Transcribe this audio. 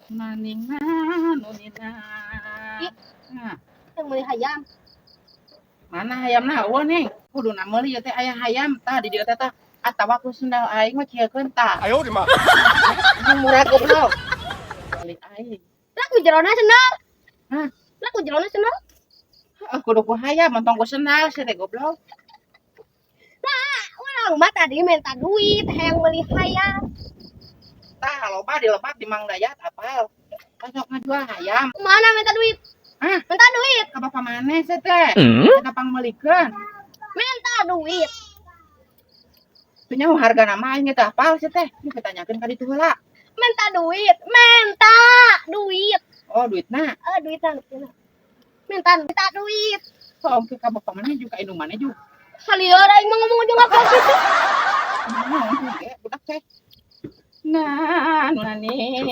Naning na nunina. Ih. Nah, Yang meuli hayam. Mana hayamna euweuh, Ning? Kudu meuli ieu teh aya hayam tah di dieu teh tah. Atawa ku sendal aing mah ciekeun tah. 哎呦我的妈！ Ini murah, goblok. Balik aing. Lah, ku jerona sendal. Hah? Lah, ku jerona sendal. Heeh, kudu ku hayam montong ku sendal sia teh, goblok. Urang mah tadi minta duit hayang meuli hayam. Tah, loba di lebak di Mang Dayat apal. Sok ngajual hayam. Mana minta duit? Hah? Minta duit. Ka bapak maneh sia teh? Eta pangmeulikeun. Minta duit. Teu nyaho hargana mah aing teh apal sia teh. Ini tanyakeun ka ditu heula. Minta duit. Minta duit. Oh, duitna. Eh, duitan. Minta minta duit. So, oke ka bapak maneh juga indung maneh juga. Salieur aing mah ngomong aja ngapa gitu. Nah, budak teh. Nah, naning.